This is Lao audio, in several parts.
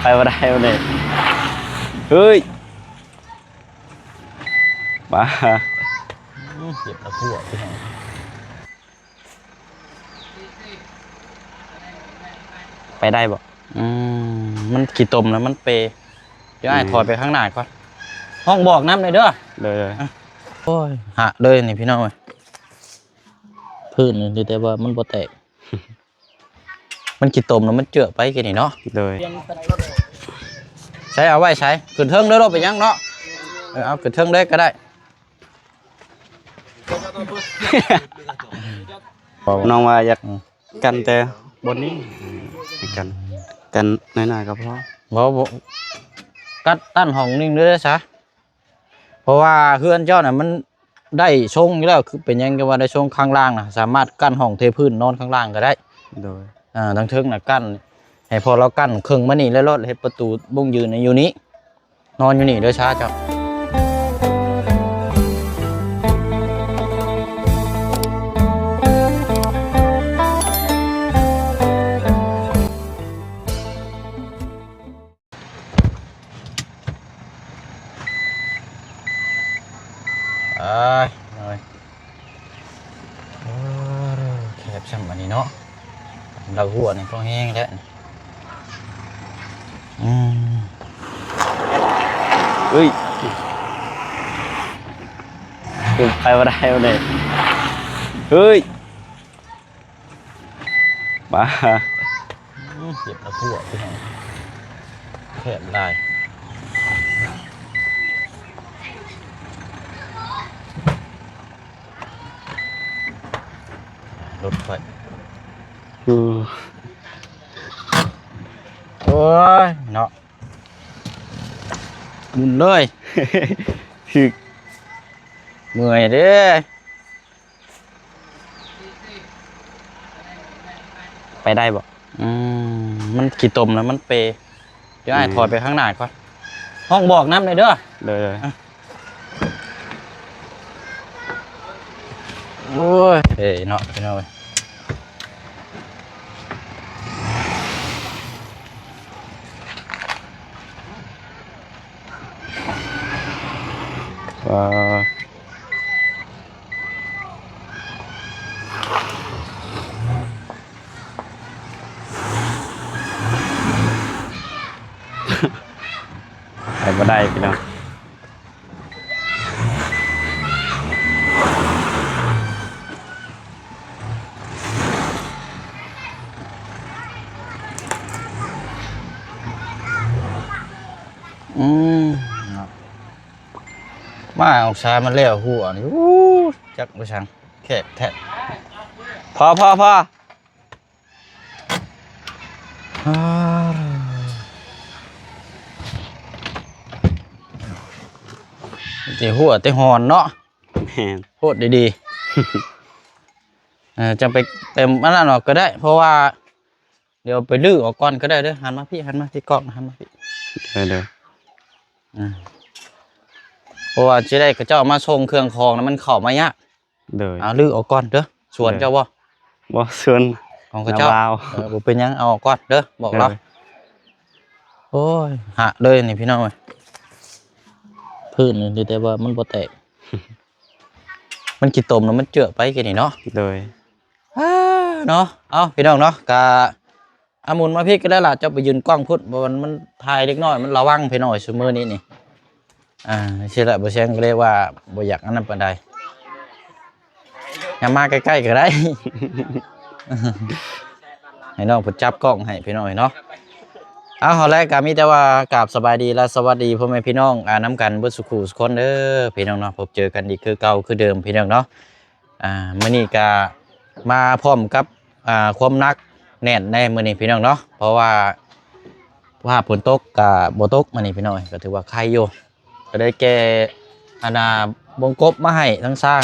ໄປບໍ່ໄດ້ບໍ່ໄດ້ ເຮີ້ຍ ມາ ເຈັບຕະຂົ້ວ ໄປໄດ້ບໍ່? ອືມ ມັນຂີ້ຕົມແລ້ວມັນເປ ດຽວອ້າຍ ອືມ ຖອຍໄປຂ້າງໜ້າກ່ອນ ຮ້ອງບອກນຳແດ່ເດີ ໂດຍ ໂດຍ ໂອ້ຍ ຫະເລີຍນີ້ພີ່ນ້ອງເອີຍ ພື້ນນີ້ ແຕ່ວ່າມັນບໍ່ແຕກ ມັນຂີ້ຕົມແລ້ວມັນເຈື່ອໄປກີ້ນີ້ເນາະ ໂດຍ ໃຊ້ເອົາໄວ້ໃສ ຂຶ້ນເທິງເດີ ບໍ່ເປັນຫຍັງເນາະ ເອີ ເອົາຂຶ້ນເທິງເລີຍກໍໄດ້ ນ້ອງວ່າຢາກ ອືມ ກັນແຕ່ບ່ອນນີ້ ໃຫ້ກັນ ກັນໜ້ອຍໆກໍພໍ ບໍ່ ບໍ່ ກັນຕັ້ນຫ້ອງໜຶ່ງເລີຍຊະ ເພາະວ່າເຮືອນເຈົ້ານະມັນໄດ້ຊົງຢູ່ແລ້ວ ຄືເປັນຫຍັງຈັ່ງວ່າໄດ້ຊົງ ຂ້າງລ່າງນະສາມາດກັ້ນຫ້ອງເທພື້ນນອນຂ້າງລ່າງກໍໄດ້ ໂດຍ ອ່າ ທາງເທິງນະກັ້ນ ໃຫ້ພໍ່ລາວກັ້ນເຄິ່ງມານີ້ແລ້ວໂລດ ເຮັດປະຕູມຸ້ງຢືນໃຫ້ຢູ່ນີ້ ນອນຢູ່ນີ້ເດີຊາເຈົ້າ ເອີຍ ເອີຍ ເອີ ແຄບຊ່ຳອັນນີ້ເນາະ ລາວຫົວນີ້ກໍແຮງແລ້ວ ອືມ ເອີຍ ໄປບໍ່ໄດ້ບໍ່ໄດ້ ເຮີ້ຍ ມາ ເຈັບຕະຂົ້ວ ພີ່ນ້ອງ ແຄບຫຼາຍ ລົດຂ້ອຍ ໂອ້ຍເນາະ ໝຸນເລີຍ ຖືກ ເມື່ອຍເດ້ ໄປໄດ້ບໍ່? ອືມ ມັນຂີ້ຕົມແລ້ວມັນເປ ດຽວອ້າຍ ອືມ ຖອຍໄປຂ້າງໜ້າກ່ອນ ຮ້ອງບອກນຳແດ່ເດີ ໂດຍ ໂດຍ ໂອ້ຍ ເອີເນາະ ພີ່ນ້ອງເອີຍ ອ່າ ໄປບໍ່ໄດ້ພີ່ນ້ອງ ອືມ ເນາະ ມາອອກສາຍມາແລ້ວຫົວນີ້ ອູ້ ຈັກວ່າສັງ ແຄບແທ້ ພໍ ພໍ ພໍ ອາ ແຕ່ຫົວແຕ່ຫອນເນາະ ແມ່ນ ໂພດດີໆ ເອີ ຈັ່ງໄປເຕັມອັນນັ້ນອອກກໍໄດ້ ເພາະວ່າ ດຽວໄປຮື້ອອກກ່ອນກໍໄດ້ເດີ ຫັນມາພີ້ ຫັນມາທີ່ກ້ອງ ຫັນມາພີ້ ເດີ ເດີ ອາ ເພາະວ່າຊິໄດ້ເຂົາເຈົ້າມາສົ່ງເຄື່ອງຂອງນະ ມັນເຂົ້າມາຍາກ ໂດຍ ເອົາ ຮື້ອອກກ່ອນເດີ ສວນເຈົ້າບໍ່? ບໍ່ ສວນຂອງເຂົາເຈົ້າ ເອີ ບໍ່ເປັນຫຍັງ ເອົາອອກກ່ອນເດີ ບອກລາວ ໂອ້ຍ ຫະເລີຍນີ້ພີ່ນ້ອງເອີຍ ພື້ນນີ້ ແຕ່ວ່າມັນບໍ່ແຕກ ມັນຂີ້ຕົມແລ້ວມັນເຈື່ອໄປກີ້ນີ້ເນາະ ໂດຍ ອາ ເນາະ ເອົາ ພີ່ນ້ອງເນາະ ກະ ອາ ໝຸນມາພີ້ກໍໄດ້ລະ ເຈົ້າໄປຢືນກ້ອງພຸ້ນ ບໍ່ ມັນ ມັນຖ່າຍເດັກນ້ອຍ ມັນລະວັງພີ່ນ້ອງ ຊຸມື້ນີ້ນີ້ ອາ ຊິລະ ບໍ່ແຊງກໍເລີຍວ່າບໍ່ຢາກອັນນັ້ນປານໃດ ຢ່າມາໃກ້ໆກໍໄດ້ ໃຫ້ນ້ອງເພິ່ນຈັບກ້ອງໃຫ້ພີ່ນ້ອງເນາະ ເອົາ ເຮົາແລະກໍມີແຕ່ວ່າກາບສະບາຍດີ ແລະ ສະຫວັດດີພໍ່ແມ່ພີ່ນ້ອງ ອາ ນຳກັນເບິດສູ່ຄູ່ສູ່ຄົນເດີ ພີ່ນ້ອງເນາະ ພົບເຈີກັນອີກຄືເກົ່າຄືເດີມພີ່ນ້ອງເນາະ ອ່າ ມື້ນີ້ກະມາພ້ອມກັບ ອ່າ ຄວາມໜັກແໜ້ນໃນມື້ນີ້ພີ່ນ້ອງເນາະ ເພາະວ່າຟ້າຝົນຕົກກະບໍ່ຕົກມື້ນີ້ພີ່ນ້ອງ ກະຖືວ່າໄຄຢູ່ ກະໄດ້ແກ່ອັນນ່າວົງກົບມາໃຫ້ທາງຊ່າງ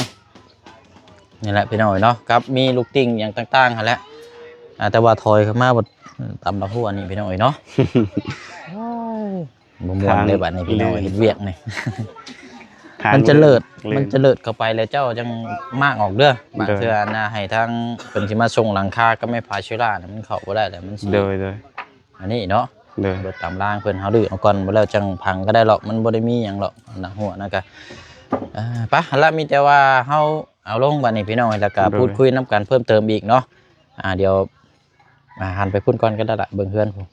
ນີ້ແຫຼະພີ່ນ້ອງເນາະ ກັບມີລູກຕິ່ງຫຍັງຕ່າງໆຫັ້ນແຫຼະ ອ່າ ແຕ່ວ່າຖອຍເຂົ້າມາບໍ່ຕຳລະຫົວນີ້ພີ່ນ້ອງເອີຍເນາະ ໂອ້ຍ ບໍ່ມ່ວນເດ້ບັດນີ້ພີ່ນ້ອງ ເຮັດວຽກນີ້ ມັນຈະເລີດ ມັນຈະເລີດເຂົ້າໄປແລ້ວເຈົ້າຈັ່ງມ້າງອອກເດີ ບາງເທື່ອນະ ໃຫ້ທາງເພິ່ນຊິມາສົ່ງຫຼັງຄາກັບໄມ້ພາເຊລານະ ມັນເຂົ້າບໍ່ໄດ້ແລ້ວ ມັນຊິ ໂດຍ ໂດຍ ອັນນີ້ເນາະ ໂດຍ ລົດຕາມລາງເພິ່ນ ເຮົາດື້ເອົາກ່ອນ ບໍ່ແລ້ວຈັ່ງພັງກໍໄດ້ດອກ ມັນບໍ່ໄດ້ມີຫຍັງດອກ ໜ້າຫົວນະກະ ເອີ ໄປ ຫັ້ນລະ ມີແຕ່ວ່າເຮົາເອົາລົງບາດນີ້ພີ່ນ້ອງ ແລ້ວກະ ໂດຍ ພູດຄຸຍນຳກັນເພີ່ມເຕີມອີກເນາະ ອ່າ ດຽວ ອ່າ ຫັນໄປພຸ້ນກ່ອນກໍໄດ້ລະ ເບິ່ງເຮືອນພຸ້ນ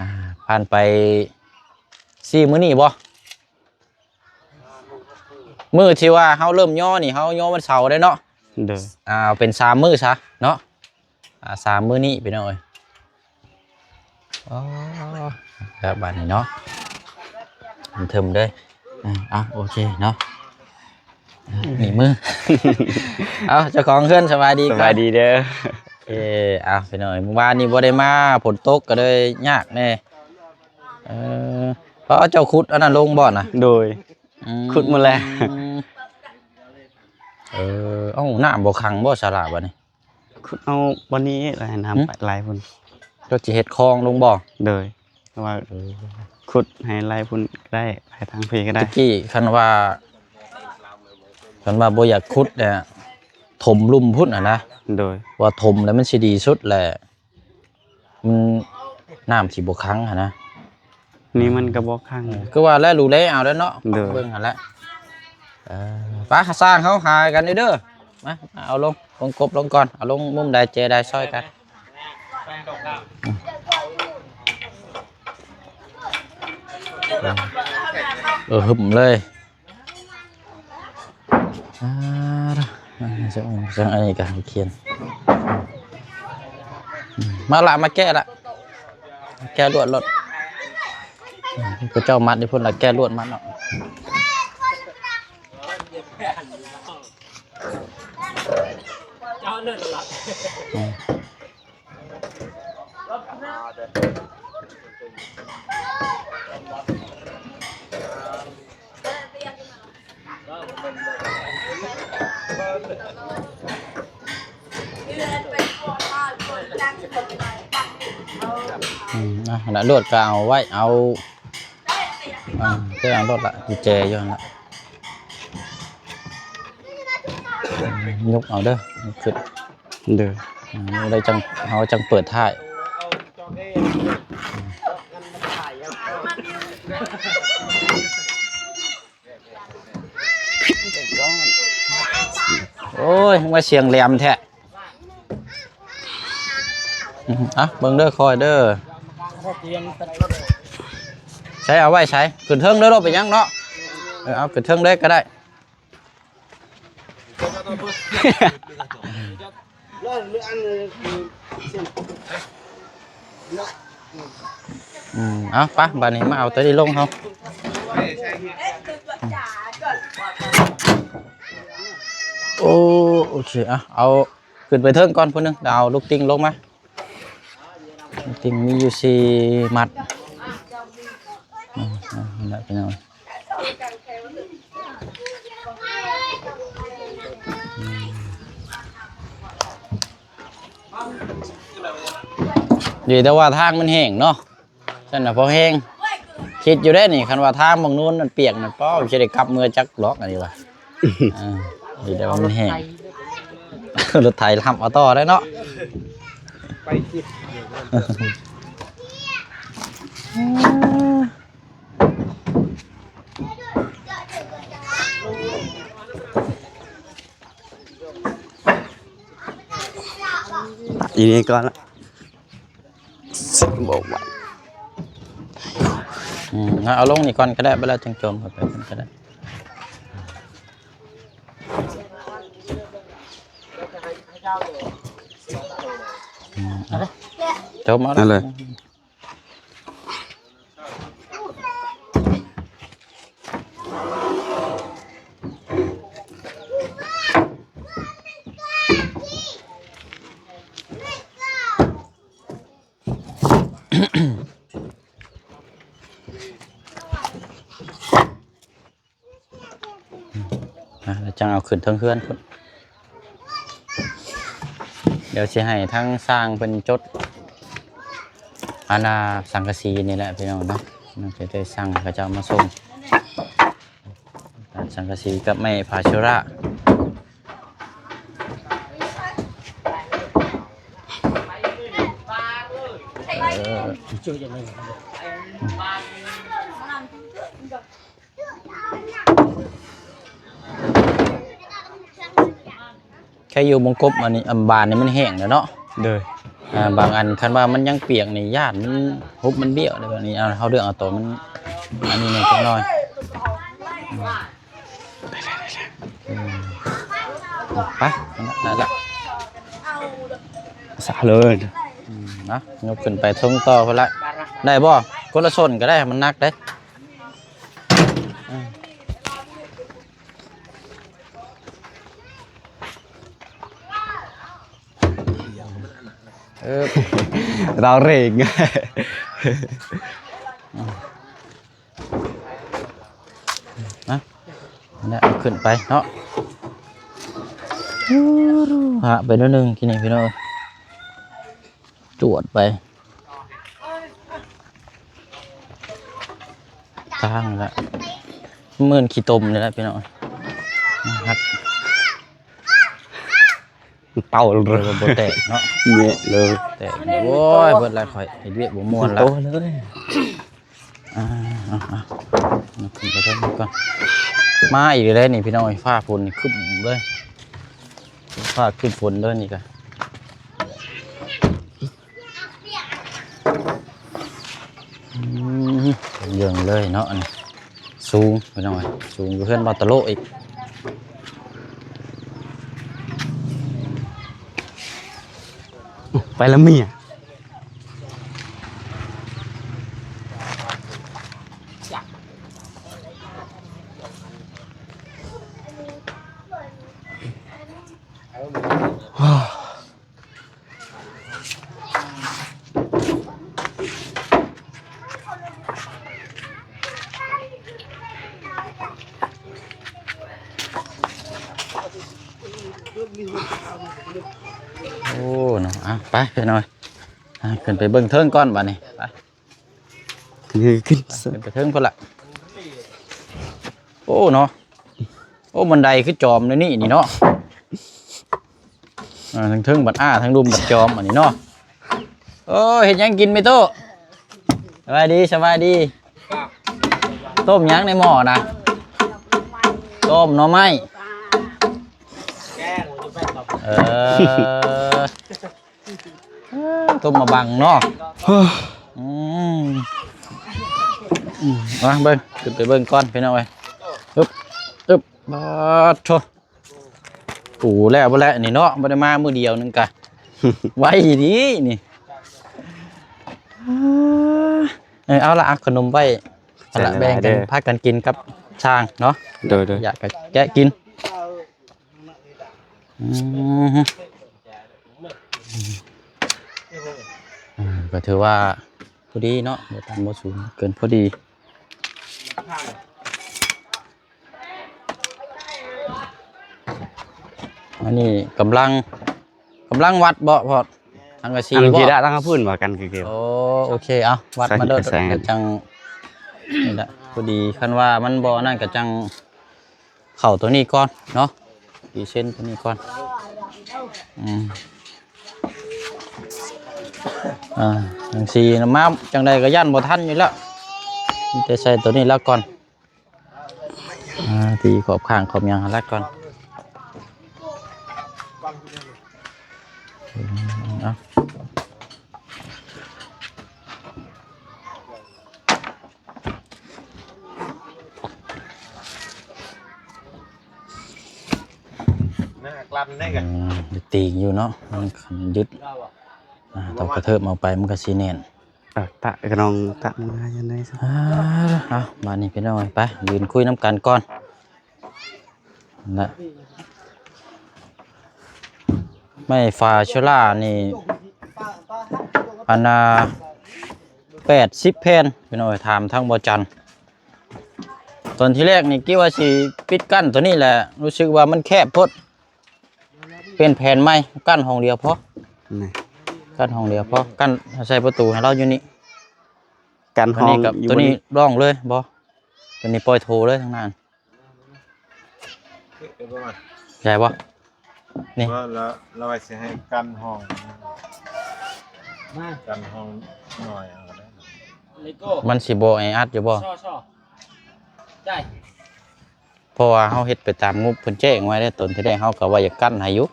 ອ່າ ຜ່ານໄປ ສີ່ມື້ນີ້ບໍ່? ມື້ທີ່ວ່າເຮົາເລີ່ມຍໍນີ້ ເຮົາຍໍວັນເສົາເດ້ເນາະ ໂດຍ ອ່າ ເອົາເປັນສາມມື້ຊະເນາະ ອ່າ ສາມມື້ນີ້ພີ່ນ້ອງເອີຍ ອໍ ແລ້ວບາດນີ້ເນາະ ເຖິມເດີ ອ່າ ໂອເຄເນາະ ນີ້ມື ເອົາ ເຈົ້າຂອງເຮືອນສະບາຍດີ ສະບາຍດີເດີ ເອີ ເອົາ ພີ່ນ້ອງເອີຍ ມື້ວານນີ້ບໍ່ໄດ້ມາ ຝົນຕົກກໍເລີຍຍາກແດ່ ເອີ ເພາະເຈົ້າຂຸດອັນນັ້ນລົງບໍ່ນະ? ໂດຍ ອືມ ຂຸດໝົດແລ້ວ ເອີ ເອົ້າ ນ້ຳບໍ່ຂັງບໍ່ສາລະບາດນີ້? ຂຸດເອົາບ່ອນນີ້ແຫຼະ ນ້ຳ ຫືມ ໄປໄຫຼພຸ້ນ ເຈົ້າຊິເຮັດຄອງລົງບໍ່? ໂດຍ ແຕ່ວ່າ ເອີ ຂຸດໃຫ້ໄຫຼພຸ້ນກໍໄດ້ ໄປທາງພີ້ກໍໄດ້ ແຕ່ກີ້ຄັນວ່າ ຄັນວ່າບໍ່ຢາກຂຸດແຫຼະ ຖົມລຸ່ມພຸ້ນຫັ້ນນະ ໂດຍ ວ່າຖົມແລ້ວມັນຊິດີສຸດແຫຼະ ມັນ ນ້ຳຊິບໍ່ຂັງຫັ້ນນະ ນີ້ມັນກໍບໍ່ຂັງ ເອີ ຄືວ່າແຫຼະ ດູແລເອົາແຫຼະເນາະ ໂດຍ ເບິ່ງຫັ້ນແຫຼະ ເອີ ໄປ ຊ່າງເຮົາຫາກັນເດີ ມາ ເອົາລົງ ລົງກົບລົງກ່ອນ ເອົາລົງມຸມໃດແຈໃດຊ່ອຍກັນ ເອີ ຫຶມເລີຍ ອ່າ ຈັ່ງ ຈັ່ງອັນນີ້ກະຂຽນ ມາລະ ມາແກະລະ ແກະລວດໂລດ ພວກເຈົ້າມັດຢູ່ພຸ້ນລະ ແກະລວດມັດເນາະ ເຈົ້າເລີດລະ ອືມ ອ່ະ ລະໂລດກໍເອົາໄວ້ ເອົາ ອ່າ ເອົາໂລດລະ ກຸນແຈຢູ່ຫັ້ນລະ ຍົກເອົາເດີ ຍົກຂຶ້ນ ໂດຍ ອືມ ໄດ້ຈັ່ງ ເຮົາຈັ່ງເປີດທ້າຍ ໂອ້ຍ ມາສຽງແຫຼມແທ້ ອືມ ອ່ະ ເບິ່ງເດີ ຄອຍເດີ ໃສ ເອົາໄວ້ໃສ ຂຶ້ນເທິງເດີ ບໍ່ເປັນຫຍັງເນາະ ເອີ ເອົາຂຶ້ນເທິງເລີຍກໍໄດ້ ອືມ ເອົາ ໄປ ບາດນີ້ມາເອົາໂຕນີ້ລົງເຮົາ ໂອ້ ໂອເຄ ອ່ະ ເອົາຂຶ້ນໄປເທິງກ່ອນຜູ້ໜຶ່ງ ແລ້ວເອົາລູກຕິ່ງລົງມາ ຕິ່ງມີຢູ່ສີ່ມັດ ອືມ ນັ້ນແຫຼະພີ່ນ້ອງ ອືມ ດີແຕ່ວ່າທາງມັນແຫ້ງເນາະ ຊັ້ນນະພໍແຮງ ຄິດຢູ່ເດ້ນີ້ ຄັນວ່າທາງໝ່ອງໂນ້ນມັນປຽກນັ້ນ ປ້ອ ຊິໄດ້ກັບເມືອຈັກຫຼອກອັນນີ້ວ່າ ອ່າ ດີແຕ່ວ່າມັນແຫ້ງ ລົດໄຖຮັບເອົາຕໍ່ໄດ້ເນາະ ໄປຄິດ ອີນີ້ກ່ອນລະ ອືມ ເອົາລົງນີ້ກ່ອນກໍໄດ້ ບາດແລ້ວຈັ່ງໂຈມເຂົ້າໄປກໍໄດ້ ອືມ ໂຈມເອົາ ນັ້ນເລີຍ. ອ່າ ແລ້ວຈັ່ງເອົາຂຶ້ນເທິງເຮືອນພຸ້ນ ດຽວຊິໃຫ້ທາງຊ່າງເພິ່ນຈົດ ອັນນ່າ ສັງກະສີນີ້ແຫຼະພີ່ນ້ອງເນາະ ມັນຈະໄດ້ສັ່ງເຂົາເຈົ້າມາສົ່ງ ສັງກະສີກັບໄມ້ຜາເຊລາ ເອີ ໃຄຢູ່ວົງກົບອັນນີ້ ອຳ ບານນີ້ມັນແຫ້ງແລ້ວເນາະ. ໂດຍ ອ່າ ບາງອັນຄັນວ່າມັນຍັງປຽກນີ້ ຢ້ານມັນ ຮູບມັນບ້ຽວເດ້. ບາດນີ້ເອົາ ເຮົາເລືອກເອົາໂຕມັນ ອັນນີ້ແດ່ຈັກໜ້ອຍ. ອືມ ໄປ ນັ້ນລະ ສາເລີຍ. ອືມ ນະ ຍົກຂຶ້ນໄປເທິງຕໍ່ພຸ້ນລະ ໄດ້ບໍ່? ຄົນລະສົ້ນກໍໄດ້ ມັນໜັກເດ້. ອືມ ເອີ ລາວເລັ່ງ ນະ ນັ້ນແຫຼະ ເອົາຂຶ້ນໄປເນາະ. ຫະ ໄປໜ້ອຍໜຶ່ງ ທີນີ້ພີ່ນ້ອງ ຈວດໄປ ທາງລະ ເໝືອນຂີ້ຕົມນີ້ແຫຼະພີ່ນ້ອງ ຫັກ ເຕົາເລີຍ ບໍ່ແຕກເນາະ ແຍະເລີຍ ແຕກ. ໂອ້ຍ ເບິດແລ້ວ ຂ້ອຍເຮັດວຽກບໍ່ມ່ວນລະ ໂຕເລີຍ. ອ່າ ເອົາ ເອົາ ຂຶ້ນໄປເທິງກ່ອນ. ມາອີກແລ້ວນີ້ພີ່ນ້ອງເອີຍ ຟ້າຝົນນີ້ຄຶ້ມເລີຍ ຟ້າຄຶ້ມຝົນເລີຍນີ້ກະ. ອືມ ເຫຍື້ອງເລີຍເນາະ ອັນນີ້ສູງພີ່ນ້ອງເອີຍ ສູງກວ່າເຮືອນບ່າວຕະໂລອີກ. ໄປລະເມຍ. ໂອ້ ເນາະ ອ່ະ ໄປ ໄປໜ້ອຍ ອ່ະ ຂຶ້ນໄປເບິ່ງເທິງກ່ອນບາດນີ້ ໄປ ຂຶ້ນ ຂຶ້ນ ຂຶ້ນໄປເທິງພຸ້ນລະ. ໂອ້ ເນາະ ໂອ້ ບັນໄດຄືຈອມແນວນີ້ນີ້ເນາະ. ອ່າ ທາງເທິງບັດອ້າ ທາງລຸ່ມບັດຈອມ ອັນນີ້ເນາະ. ໂອ້ ເຮັດຫຍັງກິນແມ່ຕູ້? ສະບາຍດີ ສະບາຍດີ. ຕົ້ມຫຍັງໃນໝໍ້ນະ? ຕົ້ມໜໍ່ໄມ້. ເອີ ຕົ້ມມະບັງເນາະ. ອືມ ມາເບິ່ງ ຂຶ້ນໄປເບິ່ງກ່ອນພີ່ນ້ອງເອີຍ. ອຶບ ອຶບ ບາດໂທ້ ປູແລ້ວບໍ່ແລ້ວນີ້ເນາະ ບໍ່ໄດ້ມາມື້ດຽວໜຶ່ງກະ ໄວດີນີ້. ເອີ ເອົາລະ ເອົາຂະໜົມໄວ້ ເອົາລະ ແບ່ງກັນ ພາກັນກິນກັບຊ່າງເນາະ. ໂດຍ ໂດຍ ຢາກກະແກະກິນ. ອືມ ອ່າ ກໍຖືວ່າພໍດີເນາະ ບໍ່ຕ່ຳບໍ່ສູງ ເກີນພໍດີ. ອັນນີ້ກຳລັງ ກຳລັງວັດບໍ່ພໍ່? ສັງກະສີ ອັນ ບໍ່ ກີດາຕັ້ງພື້ນວ່າກັນຄື ໂອ້ ໂອເຄ ເອົາ ວັດມາໂລດ ແສງ ກະຈັ່ງ ນີ້ລະ ພໍດີ ຄັນວ່າມັນບໍ່ນັ້ນກະຈັ່ງ ເຂົ້າໂຕນີ້ກ່ອນເນາະ ພຣີເຊັນໂຕນີ້ກ່ອນ. ອືມ ອ່າ ຈັ່ງຊີ້ນະ ມາຈັ່ງໃດກໍຢ້ານບໍ່ທັນຢູ່ແລ້ວ ມີແຕ່ໃສ່ໂຕນີ້ລະກ່ອນ. ອ່າ ຕີຂອບຂ້າງຂອບຫຍັງຫັ້ນລະກ່ອນ. ເອົາ ໜ້າກລັ້ນໄດ້ກະ ອືມ ໄດ້ຕີງຢູ່ເນາະ ມັນຄັນຍຶດ ອ່າ ຕ້ອງກະເທີບເອົາໄປ ມັນກະຊິແໜ້ນ. ເອີ ຕະກະນອງຕະມາຈັ່ງໃດຊະ. ອ່າ ເອົາ ບາດນີ້ພີ່ນ້ອງເອີຍ ໄປ ຢືນຄຸຍນຳກັນກ່ອນ. ນະ ໄມ້ຟາໂຊລານີ້ ອັນນ່າ ແປດສິບແຜ່ນ ພີ່ນ້ອງເອີຍ ຖາມທາງບໍ່ຈັນ. ຕອນທີແລກນີ້ຄິດວ່າຊິປິດກັ້ນໂຕນີ້ແຫຼະ ຮູ້ສຶກວ່າມັນແຄບໂພດ ປ່ຽນແຜນໃໝ່ ກັ້ນຫ້ອງດຽວພໍ ນີ້ ກັ້ນຫ້ອງດຽວພໍ ກັ້ນໃສ່ປະຕູໃຫ້ລາວຢູ່ນີ້ ກັ້ນຫ້ອງ ໂຕນີ້ກໍ ຢູ່ ໂຕນີ້ ນີ້ ລ່ອງເລີຍບໍ່? ໂຕນີ້ປ່ອຍໂຖເລີຍທາງນັ້ນ ເອີ ປະມານ ໃຫຍ່ບໍ່? ນີ້ ວ່າລະ ລະວ່າຊິໃຫ້ກັ້ນຫ້ອງ ມາ ກັ້ນຫ້ອງໜ້ອຍເອົາກໍໄດ້. ມັນຊິບໍ່ແອອັດຢູ່ບໍ່? ເພາະວ່າເຮົາເຮັດໄປຕາມງົບເພິ່ນແຈ້ງໄວ້ເດ້. ຕົນທີ່ແລກເຮົາກໍວ່າຢາກກັ້ນໃຫ້ຢູ່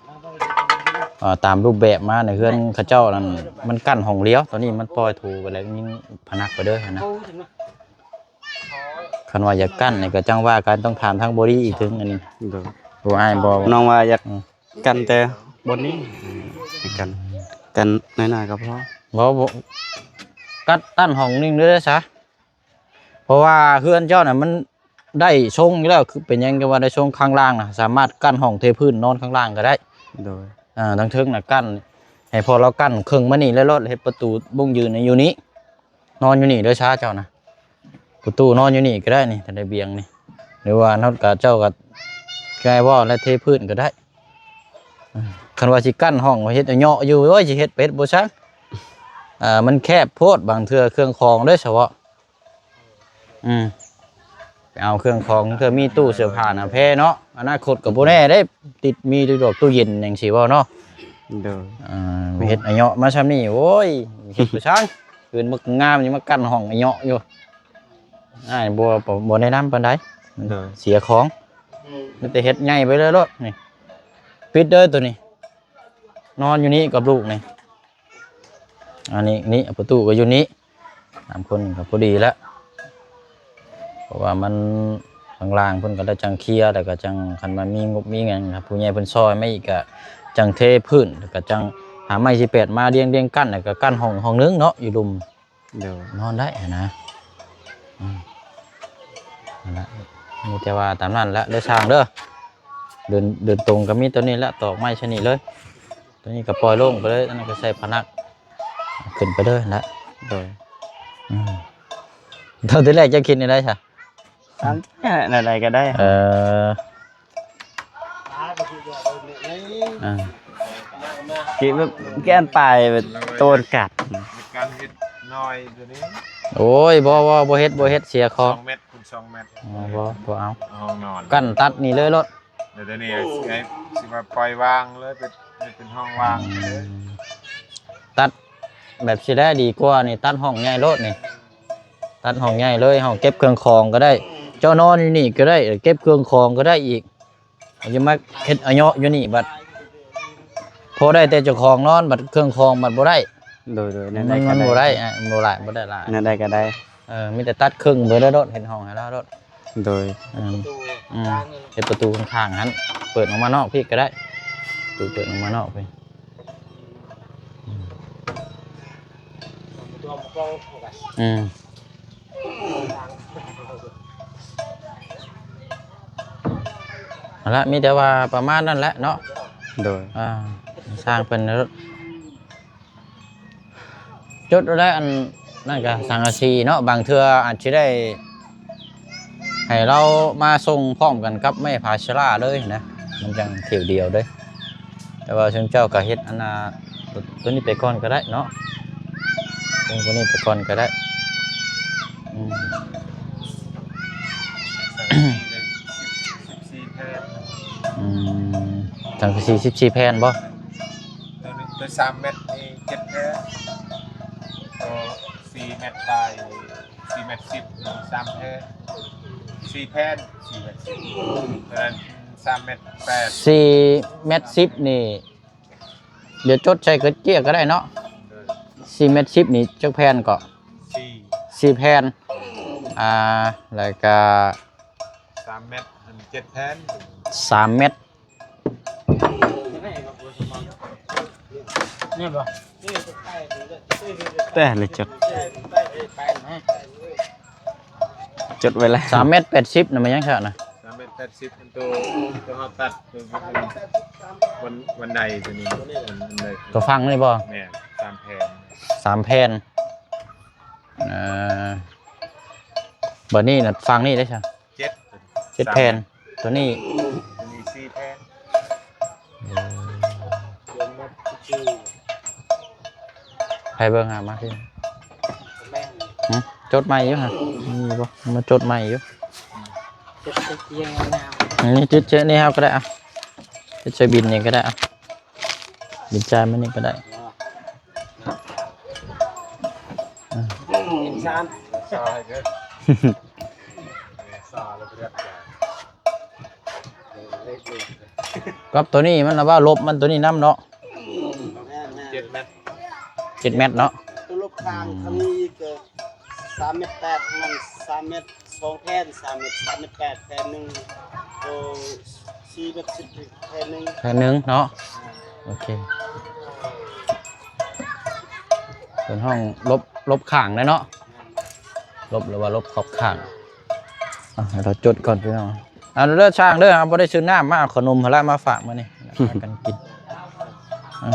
ເອີ ຕາມຮູບແບບມາໃນເຮືອນເຂົາເຈົ້ານັ້ນ ມັນກັ້ນຫ້ອງດຽວ. ຕອນນີ້ມັນປ່ອຍໂທໄປແລ້ວ ຍິງພະນັກໄປເດີຫັ້ນນະ. ຄັນວ່າຢາກກັ້ນນີ້ກໍຈັ່ງວ່າກັນ ຕ້ອງຖາມທາງບໍລິອີກເຖິງອັນນີ້. ໂດຍ ຜູ້ອ້າຍບໍ່ ນ້ອງວ່າຢາກ ອືມ ກັ້ນແຕ່ບ່ອນນີ້ ໃຫ້ກັ້ນ ກັ້ນໜ້ອຍໆກໍພໍ. ບໍ່ ບໍ່ ກັດຕັ້ນຫ້ອງໜຶ່ງເລີຍຊະ ເພາະວ່າເຮືອນເຈົ້ານະມັນໄດ້ຊົງຢູ່ແລ້ວ. ຄືເປັນຫຍັງຈັ່ງວ່າໄດ້ຊົງ? ຂ້າງລ່າງນະສາມາດກັ້ນຫ້ອງເທພື້ນນອນຂ້າງລ່າງກໍໄດ້. ໂດຍ ອ່າ ທາງເທິງນະກັ້ນ ໃຫ້ພໍ່ລາວກັ້ນເຄິ່ງມານີ້ແລ້ວໂລດ ເຮັດປະຕູມຸ້ງຢືນໃຫ້ຢູ່ນີ້ ນອນຢູ່ນີ້ເດີຊະເຈົ້ານະ. ປະຕູນອນຢູ່ນີ້ກໍໄດ້ນີ້ ຖ້າໄດ້ບຽງນີ້ ຫຼືວ່ານອນກະເຈົ້າກໍແກ້ເວົ້າແລະເທພື້ນກໍໄດ້. ຄັນວ່າຊິກັ້ນຫ້ອງເຮັດເຍາະຢູ່ ໂອ້ຍ ຊິເຮັດໄປເຮັດບໍ່ຊ່າງ ອ່າ ມັນແຄບໂພດ ບາງເທື່ອເຄື່ອງຂອງເດ້ສະເວາະ ອືມ ໄປເອົາເຄື່ອງຂອງ ເທື່ອມີຕູ້ເສື້ອຜ້າໜ້າແພເນາະ. ອະນາຄົດກໍບໍ່ແນ່ເດ້ ຕິດມີຢູ່ດອກຕູ້ເຢັນຫຍັງຊີ້ເວົ້າເນາະ. ໂດຍ ອ່າ ເຮັດອະເຍາະມາຊ່ຳນີ້ ໂອ້ຍ ເຮັດໄປຊ່າງ ເຮືອນມັກງາມ ຍັງມາກັ້ນຫ້ອງອະເຍາະຢູ່. ອ້າຍບໍ່ ບໍ່ແນະນຳປານໃດ ໂດຍ ເສຍຂອງ. ມີແຕ່ເຮັດໃຫຍ່ໄປເລີຍໂລດນີ້ ປິດເດີໂຕນີ້ ນອນຢູ່ນີ້ກັບລູກນີ້. ອັນນີ້ ນີ້ປະຕູກໍຢູ່ນີ້ ສາມຄົນກໍພໍດີແລ້ວ ເພາະວ່າມັນຂ້າງລ່າງເພິ່ນກໍໄດ້ຈັ່ງເຄຍ ແລ້ວກໍຈັ່ງ ຄັນວ່າມີງົບມີຫຍັງ ຖ້າຜູ້ໃຫຍ່ເພິ່ນຊ່ອຍມາອີກກໍຈັ່ງເທພື້ນ ແລ້ວກໍຈັ່ງຫາໄມ້ສີ່ແປດມາລຽງ ລຽງກັ້ນ ແລ້ວກໍກັ້ນຫ້ອງ ຫ້ອງໜຶ່ງເນາະ ຢູ່ລຸ່ມ. ໂດຍ ນອນໄດ້ຫັ້ນນະ. ອືມ ນັ້ນລະ ມີແຕ່ວ່າຕາມນັ້ນລະເດີຊ່າງເດີ. ເດີນ ເດີນຕົງກໍມີຕົວນີ້ລະ ຕອກໄມ້ຊະນີ້ເລີຍ. ຕົວນີ້ກໍປ່ອຍໂລ່ງໄປເລີຍ ອັນນັ້ນກໍໃສ່ພະນັກຂຶ້ນໄປເລີຍຫັ້ນລະ. ໂດຍ ອືມ ຕອນທີແລກເຈົ້າຄິດແນວໃດຊະ? ຕາມແນວໃດກໍໄດ້. ເອີ ອ່າ ຄິດແບບແກ້ນຕາຍແບບໂຕນກັດ ການເຮັດນ້ອຍຕົວນີ້. ໂອ້ຍ ບໍ່ ບໍ່ ບໍ່ເຮັດ ບໍ່ເຮັດ ເສຍຂອງ ສອງແມັດຄູນສອງແມັດ. ອໍ ບໍ່ ບໍ່ເອົາ ຫ້ອງນອນ ກັ້ນຕັດນີ້ເລີຍໂລດ. ແລ້ວດຽວນີ້ຊິໃຫ້ ຊິວ່າປ່ອຍວາງເລີຍ ເປັນ ເປັນຫ້ອງວ່າງເລີຍ. ຕັດແບບຊິໄດ້ດີກວ່ານີ້ ຕັດຫ້ອງໃຫຍ່ໂລດນີ້ ຕັດຫ້ອງໃຫຍ່ເລີຍ ຫ້ອງເກັບເຄື່ອງຂອງກໍໄດ້. ເຈົ້ານອນຢູ່ນີ້ກໍໄດ້ ເກັບເຄື່ອງຂອງກໍໄດ້ອີກ. ເອົາ ຈະມາເຮັດອະເຍາະຢູ່ນີ້ບັດ ພໍໄດ້ແຕ່ເຈົ້າຂອງນອນ ບັດເຄື່ອງຂອງບັດບໍ່ໄດ້. ໂດຍໆ ແນວໃດກໍໄດ້ ມັນບໍ່ໄດ້ ອ່າ ບໍ່ຫຼາຍ ບໍ່ໄດ້ຫຼາຍ ແນວໃດກໍໄດ້. ເອີ ມີແຕ່ຕັດເຄິ່ງໄປເລີຍໂລດ ເຮັດຫ້ອງໃຫ້ລາວໂລດ. ໂດຍ ອືມ ອືມ ເຮັດປະຕູຂ້າງໆຫັ້ນ ເປີດອອກມານອກພີ້ກໍໄດ້ ປະຕູເປີດອອກມານອກພີ້. ອືມ ອືມ ຫັ້ນລະ ມີແຕ່ວ່າປະມານນັ້ນແຫຼະເນາະ. ໂດຍ ອ່າ ຊ່າງເພິ່ນໂລດ. ຈົດໄດ້ ອັນນັ້ນກະສັງກະສີເນາະ ບາງເທື່ອອາດຊິໄດ້ໃຫ້ລາວມາສົ່ງພ້ອມກັນກັບໄມ້ພາເຊລາເລີຍນະ ມັນຈັ່ງຖຽວດຽວເດ້. ແຕ່ວ່າຊຸມເຈົ້າກະເຮັດອັນນ່າ ໂຕນີ້ໄປກ່ອນກະໄດ້ເນາະ ເບິ່ງໂຕນີ້ໄປກ່ອນກະໄດ້. ອືມ ສິບສີ່ແຜ່ນ ອືມ ສັງກະສີສິບສີ່ແຜ່ນບໍ່? ໂຕໜຶ່ງ ໂຕສາມແມັດນີ້ເຈັດແຜ່ນ ໂຕສີ່ແມັດປາຍ ສີ່ແມັດສິບ ສາມແຜ່ນ ສີ່ແຜ່ນ ສີ່ແມັດສິບ ໂຕນັ້ນສາມແມັດແປດ ສີ່ແມັດສິບນີ້ ດຽວຈົດໃສ່ກະເຈ້ຍກໍໄດ້ເນາະ. ເອີ ສີ່ແມັດສິບນີ້ຈັກແຜ່ນເກາະ? ສີ່ ສີ່ແຜ່ນ ອ່າ ແລ້ວກະສາມແມັດ ອັນເຈັດແຜ່ນ ສາມແມັດ ນີ້ບໍ່? ແຕ່ລະຈຸດ ຈົດໄວ້ແລ້ວ ສາມແມັດແປດສິບນະ ແມ່ນຫຍັງຊະນະ? ສາມແມັດແປດສິບ ໂຕ ໂຕເຮົາຕັດ ໂຕບັນ ບັນໄດໂຕນີ້ ບັນໄດ ໂຕຝັ່ງນີ້ບໍ່? ແມ່ນ ສາມແຜ່ນ ສາມແຜ່ນ. ເອີ ບັດນີ້ນະ ຝັ່ງນີ້ເດ້ຊະ? ເຈັດ ເຈັດແຜ່ນ ໂຕນີ້ ໂຕນີ້ສີ່ແຜ່ນ. ໃຜເບິ່ງຫາມາຊິ ຫຶ ຈົດໃໝ່ຢູ່ຫະ ມີບໍ່? ມາຈົດໃໝ່ຢູ່ ນີ້ຈຸດເຈນີ້ເຮົາກໍໄດ້ ອ່ະ ຈຸດໃສ່ບິນນີ້ກໍໄດ້ ອ່ະ ບິນຈ່າຍມານີ້ກໍໄດ້. ອ່າ ກັບໂຕນີ້ມັນລະວ່າລົບມັນໂຕນີ້ນຳເນາະ. ເຈັດແມັດ ເຈັດແມັດເນາະ. ໂຕລົບຂ້າງ ອືມ ຂ້າງນີ້ກໍສາມແມັດແປດ ນັ້ນສາມແມັດ ສອງແຜ່ນ ສາມແມັດ ສາມແມັດແປດແຜ່ນໜຶ່ງ ໂຕສີ່ແມັດສິບແຜ່ນໜຶ່ງ ແຜ່ນໜຶ່ງເນາະ. ໂອເຄ ເພິ່ນຮ້ອງລົບ ລົບຂ້າງໄດ້ເນາະ ລົບ ຫຼືວ່າລົບຂອບຂ້າງ. ອ່ະ ໃຫ້ເຮົາຈົດກ່ອນພີ່ນ້ອງ. ອ່າ ເດີຊ່າງເດີ ເຮົາບໍ່ໄດ້ຊື້ນ້ຳມາ ເອົາຂະໜົມຫັ້ນລະມາຝາກມື້ນີ້ ພາກັນກິນ. ອ່າ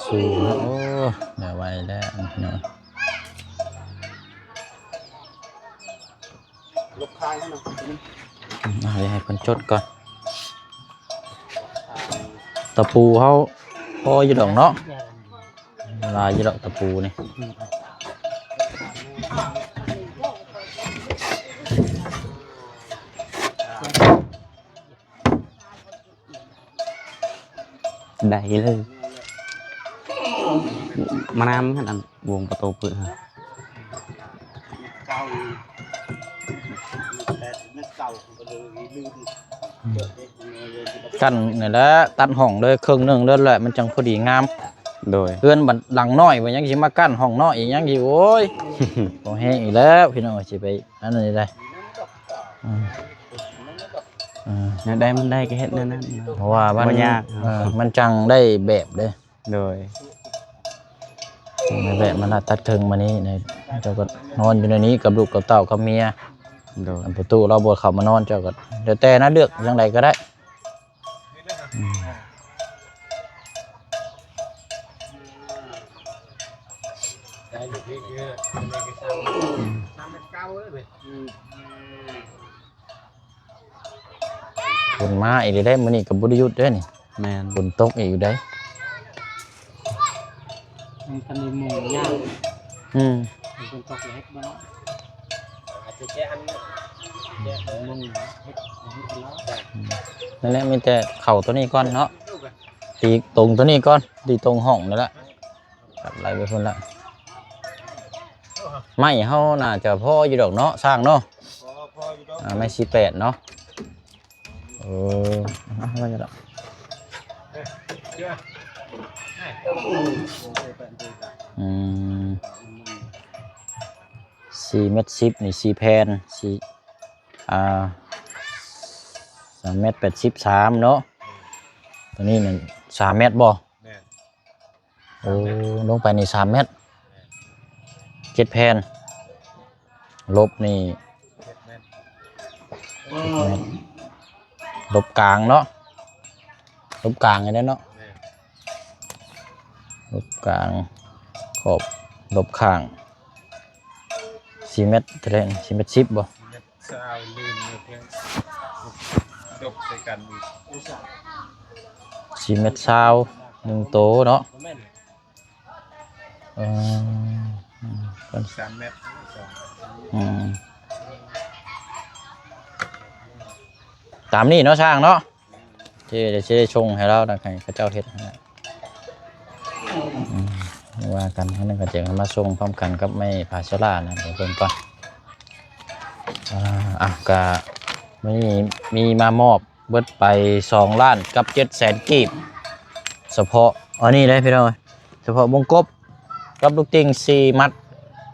ສູ້ເນາະ ໂອ້ ໄດ້ໄວແລ້ວເນາະ. ລົບຂ້າງໃຫ້ໜ່ອຍ ອືມ ເອົາ ໃຫ້ເພິ່ນຈົດກ່ອນ. ຕະປູເຮົາພໍຢູ່ດອກເນາະ ຫຼາຍຢູ່ດອກຕະປູນີ້. ໄດ້ເລີຍ ມານຳຫັ້ນ ອັນວົງປະຕູເປີດຫັ້ນ ກັ້ນນີ້ແຫຼະ ຕັດຫ້ອງເລີຍເຄິ່ງໜຶ່ງເລີຍແຫຼະ ມັນຈັ່ງພໍດີງາມ. ໂດຍ ເຮືອນບັດຫຼັງນ້ອຍ ມັນຍັງຊິມາກັ້ນຫ້ອງນ້ອຍອີກ ຍັງຊິ ໂອ້ຍ ບໍ່ແຮງອີກແລ້ວພີ່ນ້ອງ ຊິໄປອັນນັ້ນໄດ້. ອືມ ອືມ ແນວໃດມັນໄດ້ກໍເຮັດແນວນັ້ນເນາະ ເພາະວ່າມັນ ບໍ່ຍາກ ເອີ ມັນຈັ່ງໄດ້ແບບເດ້. ໂດຍ ແບບມັນລະຕັດເຄິ່ງມານີ້ ເຈົ້າກໍນອນຢູ່ໃນນີ້ກັບລູກກັບເຕົ້າກັບເມຍ. ໂດຍ ອັນປະຕູລາວບໍ່ເຂົ້າມານອນ ເຈົ້າກໍແລ້ວແຕ່ນະ ເລືອກຈັ່ງໃດກໍໄດ້. ອືມ ຝົນມາອີກແລ້ວເດ້ ມື້ນີ້ກໍບໍ່ໄດ້ຢຸດເດ້ນີ້. ແມ່ນ ຝົນຕົກອີກຢູ່ເດ້. ມັນກໍມີໝູ່ຍ່າງ ອືມ ມັນເປັນຕົກເລັກບໍ່ເນາະ ອາດຈະແຈະອັນ ແຈະໝູ່ເຮັດ ເຮັດແລ້ວ. ອືມ ນັ້ນແຫຼະ ມີແຕ່ເຂົ້າໂຕນີ້ກ່ອນເນາະ ຕີຕົງໂຕນີ້ກ່ອນ ຕີຕົງຫ້ອງນີ້ແຫຼະ ກັບໄລ່ໄປພຸ້ນລະ. ໄມ້ເຮົາໜ້າຈະພໍຢູ່ດອກເນາະ ຊ່າງເນາະ ພໍ ພໍຢູ່ດອກ ອ່າ ໄມ້ສີ່ແປດເນາະ. ເອີ ເອົາໄວ້ກໍໄດ້ ອືມ ສີ່ແມັດສິບນີ້ ສີ່ແຜ່ນ ສີ່ ອ່າ ສາມແມັດແປດສິບສາມເນາະ ໂຕນີ້ນັ້ນສາມແມັດບໍ່? ແມ່ນ ໂອ້ ລົງໄປນີ້ສາມແມັດ ເຈັດແຜ່ນ ລົບນີ້ ລົບກາງເນາະ ລົບກາງນີ້ແຫຼະເນາະ ລົບກາງ ຂອບ ລົບຂ້າງ ສີ່ແມັດເທົ່າໃດ? ສີ່ແມັດສິບບໍ່? ຊາວ ລືມເນາະ ເພງ ຕົກໃສ່ກັນອີກ ສີ່ແມັດຊາວ ໜຶ່ງໂຕເນາະ ບໍ່ແມ່ນ ເອີ ສາມແມັດ ອືມ ຕາມນີ້ເນາະ ຊ່າງເນາະ ເຈົ້ ດຽວຊິໄດ້ສົ່ງໃຫ້ລາວນະ ໃຫ້ເຂົາເຈົ້າເຮັດໃຫ້ ອືມ ວ່າກັນ ທາງນັ້ນກໍຈະມາສົ່ງພ້ອມກັນກັບໄມ້ພາເຊລານະ ດຽວເບິ່ງກ່ອນ ອ່າ ອ່ະ ກະມື້ນີ້ມີມາມອບເບິດໄປສອງລ້ານກັບເຈັດແສນກີບ ສະເພາະອັນນີ້ເດ້ພີ່ນ້ອງ ສະເພາະວົງກົບກັບລູກຕິ່ງສີ່ມັດ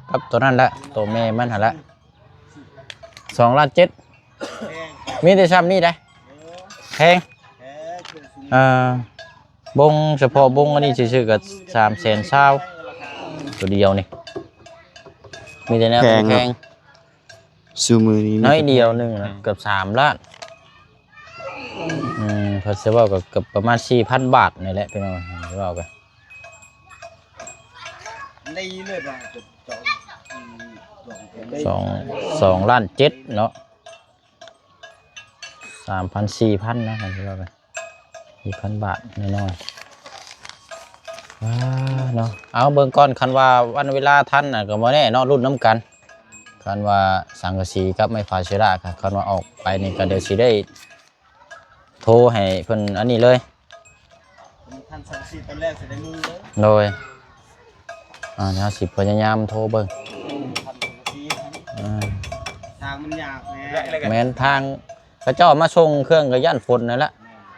ກັບໂຕນັ້ນແຫຼະ ໂຕແມ່ມັນຫັ້ນແຫຼະ ສອງລ້ານເຈັດ ມີແຕ່ຊ່ຳນີ້ເດ້ ແພງ ເອີ ບົງ ສະເພາະບົງອັນນີ້ຊື່ໆກໍສາມແສນຊາວ ໂຕດຽວນີ້ ມີແຕ່ແນວແພງ ແພງ ຊຸມື້ນີ້ ໜ້ອຍດຽວໜຶ່ງນະ ເກືອບສາມລ້ານ ອືມ ເພິ່ນຊິເວົ້າກໍເກືອບປະມານສີ່ພັນບາດນີ້ແຫຼະ ພີ່ນ້ອງ ເວົ້າກັນ ໄດ້ເລີຍວ່າ ສອງ ສອງລ້ານເຈັດເນາະ ສາມພັນ ສີ່ພັນນະ ຄັນຊິເວົ້າໄປ ສີ່ພັນບາດນ້ອຍໆ ອ່າ ເນາະ ເອົາເບິ່ງກ່ອນ ຄັນວ່າວັນເວລາທັນນະ ກໍບໍ່ແນ່ເນາະ ລຸ້ນນຳກັນ ຄັນວ່າສັງກະສີກັບໄມ້ພາເຊລາ ຄັນວ່າອອກໄປນີ້ ກໍດຽວຊິໄດ້ໂທໃຫ້ເພິ່ນອັນນີ້ເລີຍ ສອງສີ່ຕອນແລກຊິໄດ້ມຸງເດີ ໂດຍ ອ່າ ດຽວເຮົາຊິພະຍາຍາມໂທເບິ່ງ ພັນສອງສີ່ພັນ ອ່າ ທາງມັນຍາກແດ່ ແມ່ນທາງ ເຂົາເຈົ້າມາສົ່ງເຄື່ອງກໍຢ້ານຝົນນັ້ນແຫຼະ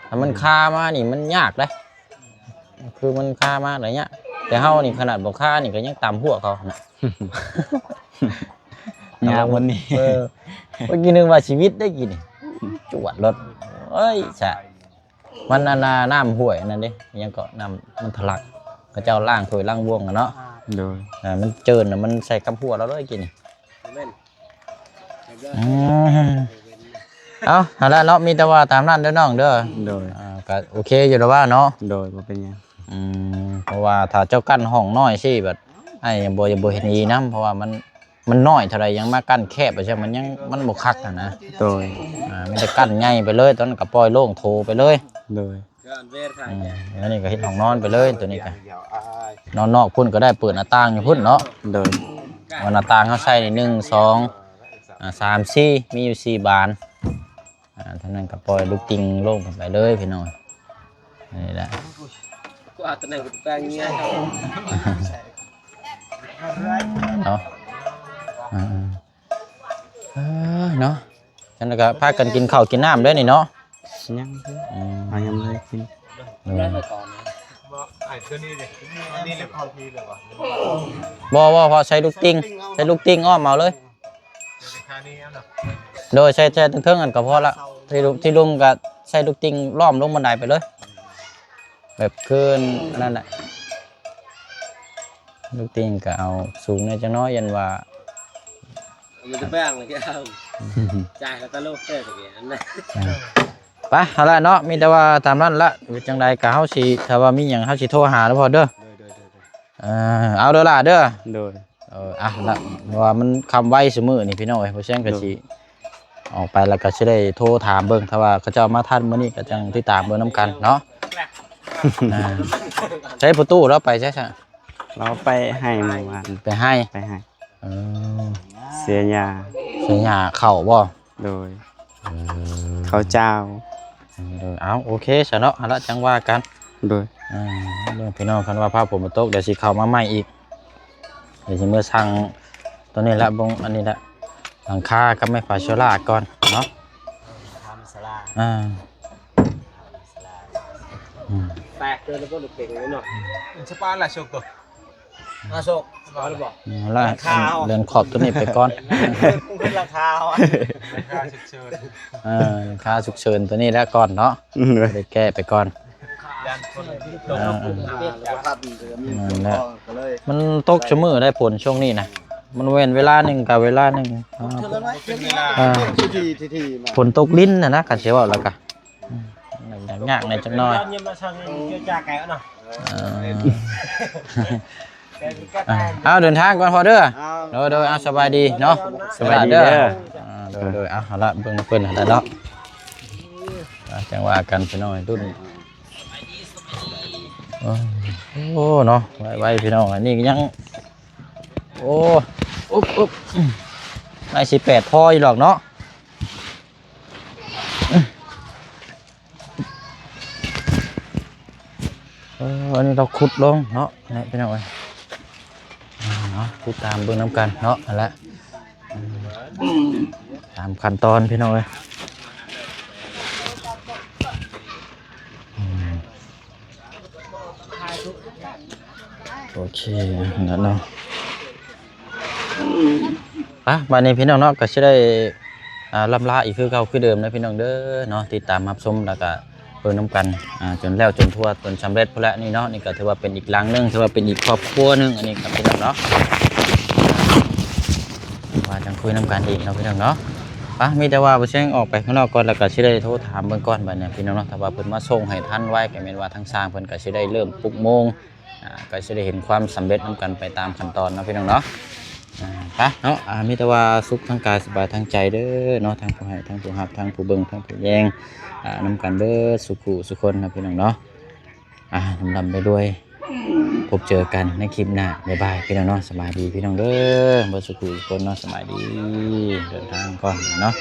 ຖ້າມັນຄາມານີ້ມັນຍາກເດ້ ຄືມັນຄາມາໄລຍະ ແຕ່ເຮົານີ້ຂະໜາດບໍ່ຄານີ້ກໍຍັງຕຳຫົວເຂົານະ ຍາກວັນນີ້ ເອີ ເມື່ອກີ້ນຶກວ່າຊີວິດໄດ້ກີ້ນີ້ ຈວດລົດ ເອີຍ ຊະ ມັນອັນນ່າ ນ້ຳຫ້ວຍອັນນັ້ນເດ້ ຫຍັງເກາະ ນ້ຳມັນທະລັກ ເຂົາເຈົ້າລ້າງຖ້ວຍລ້າງບ່ວງຫັ້ນເນາະ ໂດຍ ອ່າ ມັນເຈີນນະ ມັນໃສ່ກັບຫົວລາວເລີຍກີ້ນີ້ ແມ່ນ ອືມ ເອົ້າ ຫັ້ນລະເນາະ ມີແຕ່ວ່າຕາມນັ້ນເດີນ້ອງເດີ ໂດຍ ອ່າ ກໍໂອເຄຢູ່ແລ້ວວ່າເນາະ ໂດຍ ບໍ່ເປັນຫຍັງ ອືມ ເພາະວ່າຖ້າເຈົ້າກັ້ນຫ້ອງນ້ອຍຊີ້ບັດ ອ້າຍຍັງບໍ່ ຍັງບໍ່ເຫັນດີນຳ ເພາະວ່າມັນ ມັນນ້ອຍເທົ່າໃດ ຍັງມາກັ້ນແຄບໄປຊັ້ນ ມັນຍັງ ມັນບໍ່ຄັກຫັ້ນນະ ໂດຍ ອ່າ ມີແຕ່ກັ້ນໃຫຍ່ໄປເລີຍ ຕອນນັ້ນກໍປ່ອຍໂລ່ງໂຖໄປເລີຍ ໂດຍ ອືມ ອັນນີ້ກໍເຮັດຫ້ອງນອນໄປເລີຍ ຕົວນີ້ກໍ ນອນນອກພຸ້ນກໍໄດ້ ເປີດໜ້າຕ່າງຢູ່ພຸ້ນເນາະ ໂດຍ ວ່າໜ້າຕ່າງເຮົາໃສ່ນີ້ ໜຶ່ງ ສອງ ອ່າ ສາມ ສີ່ ມີຢູ່ສີ່ບານ ອ່າ ທາງນັ້ນກໍປ່ອຍລູກຕິ່ງໂລ່ງກັນໄປເລີຍພີ່ນ້ອງ ນີ້ແຫຼະ ກວ່າຕະແໜ່ງແປງເງຍ ເນາະ ອ່າ ເອີ ເນາະ ຈັ່ງໃດກໍພາກັນກິນເຂົ້າກິນນ້ຳເດີ້ນີ້ເນາະ ຍັງ ອືມ ຫາຍັງບໍ່ໄດ້ກິນ ໂດຍ ບໍ່ ບໍ່ ເພາະໃຊ້ລູກຕິ່ງ ໃຊ້ລູກຕິ່ງອ້ອມເອົາເລີຍ ໂດຍ ໃຊ້ ໃຊ້ເທິງໆ ຫັ້ນກໍພໍລະ ທີ່ລຸ່ມ ທີ່ລຸ່ມກໍໃຊ້ລູກຕິ່ງລ້ອມລົງບັນໄດໄປເລີຍ ແບບຄືອັນນັ້ນແຫຼະ ລູກຕິ່ງກໍເອົາສູງແດ່ຈັກໜ້ອຍ ຢ້ານວ່າ ມັນຈະແບ່ງເລີຍ ຈ່າຍແລ້ວກໍໂລກເກີດເລີຍ ອັນນັ້ນ ອ່າ ໄປ ເອົາລະເນາະ ມີແຕ່ວ່າຕາມນັ້ນລະ ຈັ່ງໃດກໍເຮົາຊິ ຖ້າວ່າມີຫຍັງເຮົາຊິໂທຫາເດີພໍ່ເດີ ໂດຍ ໂດຍ ໂດຍ ເອີ ເອົາເດີຫຼ້າເດີ ໂດຍ ເອີ ອ່ະ ລະ ເພາະວ່າມັນຄ່ຳໄວຊຸມື້ນີ້ພີ່ນ້ອງເອີຍ ບໍ່ແຊງກໍຊິ ໂດຍ ອອກໄປແລ້ວກໍຊິໄດ້ໂທຖາມເບິ່ງ ຖ້າວ່າເຂົາເຈົ້າມາທັນມື້ນີ້ກໍຈັ່ງຕິດຕາມເບິ່ງນຳກັນເນາະ ອ່າ ໃຊ້ປະຕູລາວໄປໃສຊະ ລາວໄປໄຮ່ມື້ວານ ໄປໄຮ່ ໄປໄຮ່ ເອີ ເສຍຫຍ້າ ເສຍຫຍ້າເຂົ້າບໍ່ ໂດຍ ເອີ ເຂົ້າເຈົ້າ ເອີ ເອົາ ໂອເຄຊະເນາະ ຫັ້ນລະຈັ່ງວ່າກັນ ໂດຍ ອ່າ ເບິ່ງພີ່ນ້ອງ ຄັນວ່າຟ້າຝົນບໍ່ຕົກ ດຽວຊິເຂົ້າມາໃໝ່ອີກ ດຽວຊິເມືອສັ່ງຕົວນີ້ລະ ເບິ່ງອັນນີ້ລະ ຫຼັງຄາກັບໄມ້ພາໂຊລາກ່ອນເນາະ ອ່າ ອືມ ແຕກເກີນແລ້ວບໍ່ເກັ່ງເນາະ ສະປານລະ ໂຊກໂຕ ອາໂສກ ເອົາແລ້ວບໍ່ ອືມ ລະ ເລື່ອງຂອບຕົວນີ້ໄປກ່ອນ ເລື່ອງຂອບ ເລື່ອງຂອບ ເລື່ອງຂອບ ເອີ ຄ່າສຸກເສີນຕົວນີ້ແຫຼະກ່ອນເນາະ ອືມ ໄດ້ແກ້ໄປກ່ອນ ຢ້ານຄົນ ເອີ ເອີ ນັ້ນແຫຼະ ມັນຕົກຊຸມື້ໄດ໋ຝົນຊ່ວງນີ້ນະ ມັນແມ່ນເວລາໜຶ່ງກັບເວລາໜຶ່ງ ເປັນເວລາ ອ່າ ທີ່ ທີ່ ທີ່ ທີ່ ຝົນຕົກລິນນະນະ ຄັນຊິເວົ້າແລ້ວກະ ອືມ ຍາກແດ່ຈັກໜ້ອຍ ເອີ ເອົາ ເດີນທາງກ່ອນພໍ່ເດີ ໂດຍ ໂດຍ ເອົາ ສະບາຍດີເນາະ ສະບາຍດີເດີ ອ່າ ໂດຍ ໂດຍ ເອົາ ເອົາລະ ເບິ່ງເພິ່ນຫັ້ນລະເນາະ ອ່າ ຈັ່ງວ່າກັນພີ່ນ້ອງ ລຸ້ນ ໂອ້ ໂອ້ ເນາະ ໄວໆ ພີ່ນ້ອງ ອັນນີ້ກໍຍັງ ໂອ້ ອຸບ ອຸບ ອືມ ໃນສິບແປດພໍຢູ່ດອກເນາະ ເອີ ອັນນີ້ລາວຂຸດລົງເນາະ ນີ້ພີ່ນ້ອງເອີຍ ເນາະ ຕິດຕາມເບິ່ງນຳກັນເນາະ ຫັ້ນແຫຼະ ຕາມຂັ້ນຕອນພີ່ນ້ອງເອີຍ ອືມ ໂອເຄ ນັ້ນເນາະ ໄປ ບາດນີ້ພີ່ນ້ອງເນາະ ກໍຊິໄດ້ ອ່າ ລ່ຳລາອີກຄືເກົ່າຄືເດີມເດີພີ່ນ້ອງເດີເນາະ ຕິດຕາມຮັບຊົມ ແລ້ວກໍເບິ່ງນຳກັນ ອ່າ ຈົນແລ້ວຈົນທົ່ວ ຈົນສຳເລັດພຸ້ນແຫຼະນີ້ເນາະ ນີ້ກໍຖືວ່າເປັນອີກຫຼັງໜຶ່ງ ຖືວ່າເປັນອີກຄອບຄົວໜຶ່ງ ອັນນີ້ກໍພີ່ນ້ອງເນາະ ວ່າຈັ່ງຄຸຍນຳກັນອີກເນາະພີ່ນ້ອງເນາະ ໄປ ມີແຕ່ວ່າບໍ່ແຊງອອກໄປຂ້າງນອກກ່ອນ ແລ້ວກໍຊິໄດ້ໂທຖາມເບິ່ງກ່ອນ ບາດນີ້ພີ່ນ້ອງເນາະ ຖ້າວ່າເພິ່ນມາສົ່ງໃຫ້ທັນໄວ ກໍແມ່ນວ່າທາງຊ່າງເພິ່ນກໍຊິໄດ້ເລີ່ມປຸກໂມງ ອ່າ ກໍຊິໄດ້ເຫັນຄວາມສຳເລັດນຳກັນໄປຕາມຂັ້ນຕອນເນາະພີ່ນ້ອງເນາະ ອ່າ ໄປເນາະ ອ່າ ມີແຕ່ວ່າສຸກທາງກາຍສະບາຍທາງໃຈເດີເນາະ ທັງຜູ້ໃຫ້ ທັງຜູ້ຮັບ ທັງຜູ້ເບິ່ງ ທັງຜູ້ແຍງ ອ່າ ນຳກັນເບິດສູ່ຄູ່ສູ່ຄົນເນາະພີ່ນ້ອງເນາະ ອ່າ ລ່ຳໆ ລວຍໆ ພົບເຈີກັນໃນຄລິບໜ້າ ບາຍບາຍ ພີ່ນ້ອງເນາະ ສະບາຍດີພີ່ນ້ອງເດີ ເບິດສູ່ຄູ່ສູ່ຄົນເນາະ ສະບາຍດີ ເດີນທາງກ່ອນເນາະ.